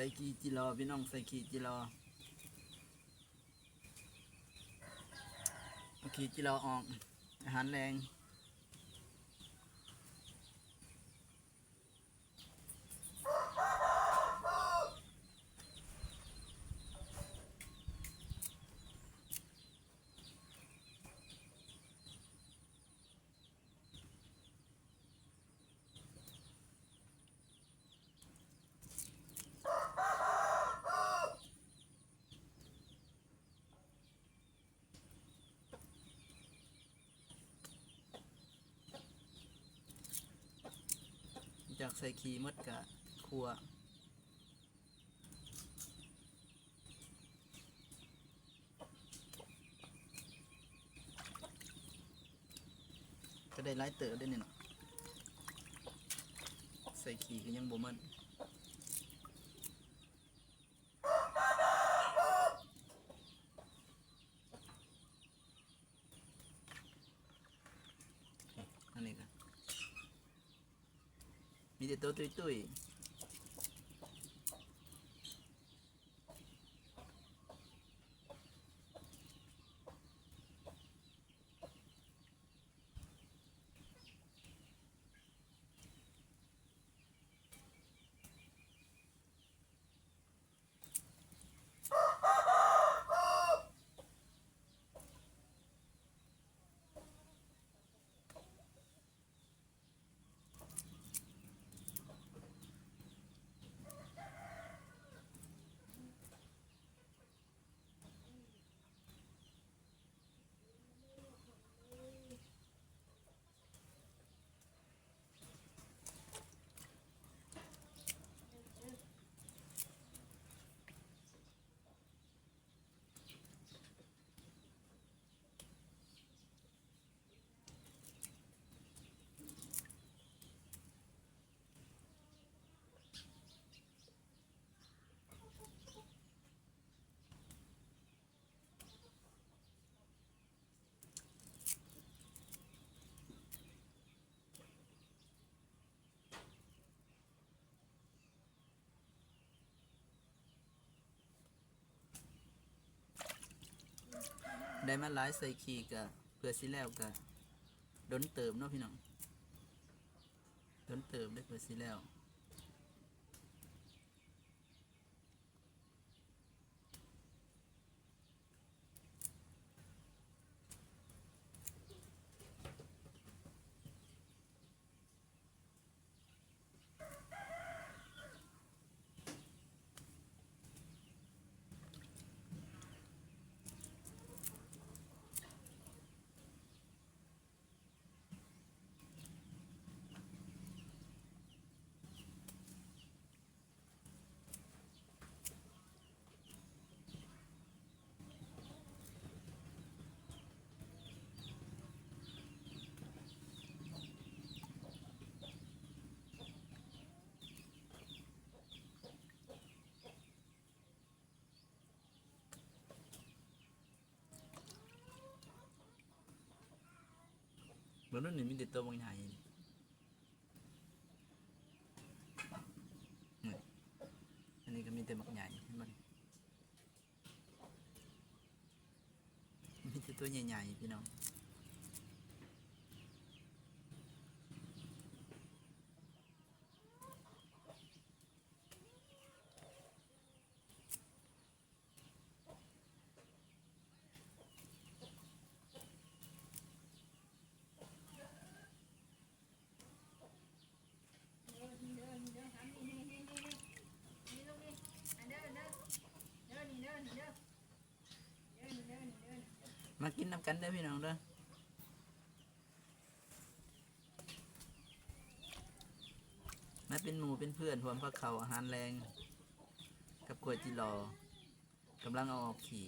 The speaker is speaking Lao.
ໃສ່ຂີ້ຈິລໍພີ່ນ້ອງ ໃສ່ຂີ້ຈິລໍ ເອົາຂີ້ຈິລໍອອກ ອາຫານແລງ. ຈາກໃສ່ຂີ້ໝົດກະຂົ້ວ ກະໄດ້ຫຼາຍເຕີບເດ້ນີ້ເນາະ ໃສ່ຂີ້ກະຍັງບໍ່ໝົດ. ອັນນີ້ກະມີແຕ່ໂຕຕຸ້ຍໆ. ໄດ້ມາຫຼາຍໃສ່ຂີ້ກະ ເພື່ອຊິແລ້ວກະດົນເຕີບເນາະພີ່ນ້ອງ ດົນເຕີບເດ້ເພື່ອຊິແລ້ວ. ເບິ່ງດູນີ້ ມີແຕ່ໂຕບັກໃຫຍ່ ນີ້ ອັນນີ້ກະມີແຕ່ບັກໃຫຍ່ ເຫັນບໍ່ ມີແຕ່ໂຕໃຫຍ່ໆ ພີ່ນ້ອງ. ມາກິນນຳກັນເດີພີ່ນ້ອງເດີ ມາເປັນໝູ່ເປັນເພື່ອນ ຮ່ວມພາເຂົ້າອາຫານແລງກັບກວຍຈິລໍ ກຳລັງເອົາອອກຂີ້.